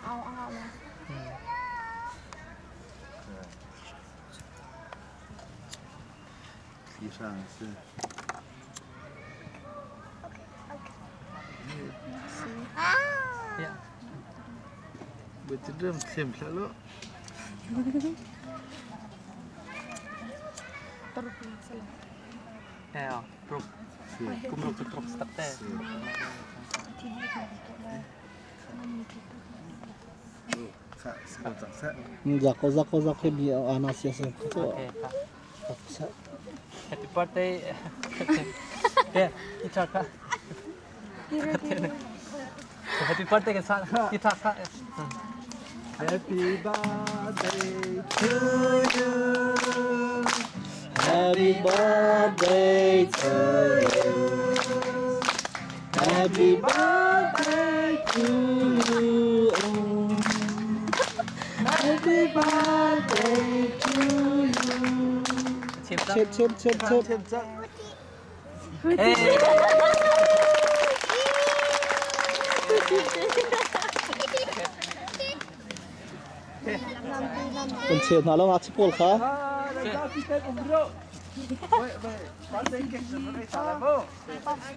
Thli hrang a si. Buti ram thlim hlah law. Ja, bruk. Kumruk cu truk tak te. Zako zako zako bi ana sia sia. Okay. Happy birthday. Yeah, ita ka. Happy birthday ka sa. Ita ka. Happy birthday to you. Happy birthday to you. Happy birthday to you. Happy birthday to you. Chim Chep chep chep chep. Chep chep. Hey. Kan chep hna lo ngakchia pawl kha. Ah,